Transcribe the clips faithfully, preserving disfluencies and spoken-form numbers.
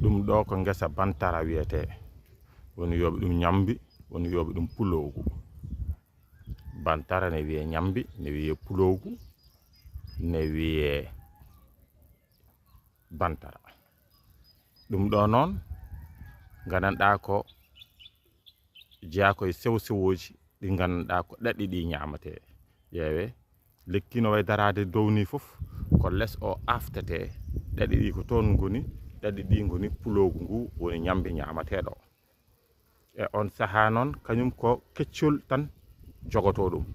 Ɗum ɗo ko ngesa bantara wiyetee. Woni wiyoɓe ɗum ñambi, woni wiyoɓe ɗum puloogu. Bantara ne wiyee ñambi, ne wiyee puloogu, ne wiyee bantara. Ɗum ɗo noon, nganndanɗaa ko jeyaa ko e sewo sewooji ɗi nganndanɗaa ko ɗaɗi ɗi ñaamatee. Ƴeewee, lekki no wayi daraade dow nii fof, ko les o aftetee. Ɗaɗi ɗi ko toon ngoni, ɗaɗi ɗi ngoni puloogu ngu woni ñambi ñaamateeɗo. E on sahaa noon, kañum ko keccol tan jogotoo ɗum.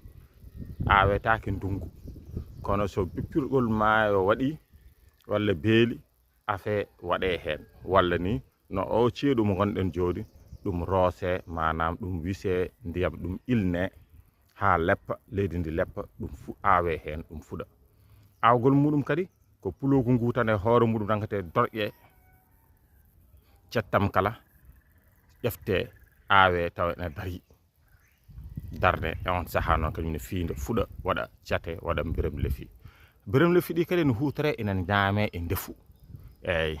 Aawetaake ndunngu. Kono so bippirgol maayo waɗii, walla beeli, afee waɗee heen. Walla ni, no o ceeɗu mo ngonɗen jooni, ɗum roosee, maanaam ɗum wisee ndiyam, ɗum ilnee haa leppa, leydi ndi leppa, ɗum fu-, aawee heen, ɗum fuɗa. Aawgol muɗum kadi, ko puloogu ngu tan e hoore muɗum rankatee dorƴe, cettam kala, ƴeftee, aawee, tawa ene darii. Darnee e on sahaa noon, kañum ne fii nde fuɗa, waɗa cate, waɗa mbiram lefi. Mbiram lefi ɗi kadi ene huutoree, ene ñaamee e ndefu. Eey,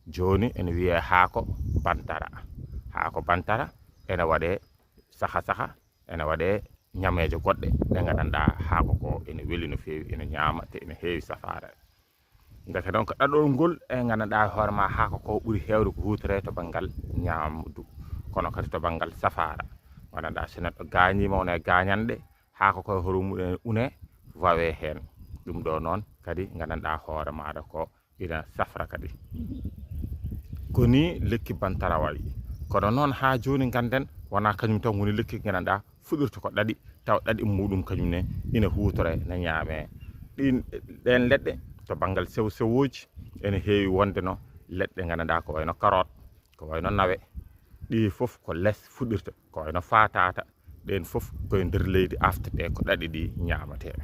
jooni ene wiyee haako bantara. Haako bantara ene waɗee saha saha, ene waɗee ñameeje goɗɗe ɗe nganndanɗaa haako ko ene weli no feewi, ene ñaama, te ene heewi safaara. Ngati noon ko ɗaɗol ngol, e nganndanɗaa hoore maa haako ko ɓuri heewde ko huutoree to banngal ñaamdu, kono kadi to banngal safaara. Nganndanɗaa so neɗɗo gaañiima, wona e gaañanɗe, haako ko e hoore muɗum ene unee, vawee heen. Ɗum ɗo noon kadi nganndanɗaa hoore maaɗa ko ina safra kadi. Ko nii lekki bantara wayi. Kono noon haa jooni ngannden wonaa kañum tan woni lekki nganndanɗaa fuɗirta ko ɗaɗi, tawa ɗaɗi muɗum kañum ne ina huutoree, ina ñaamee. Ɗin, ɗeen leɗɗe to banngal sewo sewooji ene heewi wonde no leɗɗe nganndanɗaa ko wayno karoot, ko wayno nawe. Ɗi fof ko les fuɗirta, ko wayno faataata. Ɗeen fof ko e nder leydi aftetee, ko ɗaɗi ɗi ñaamatee.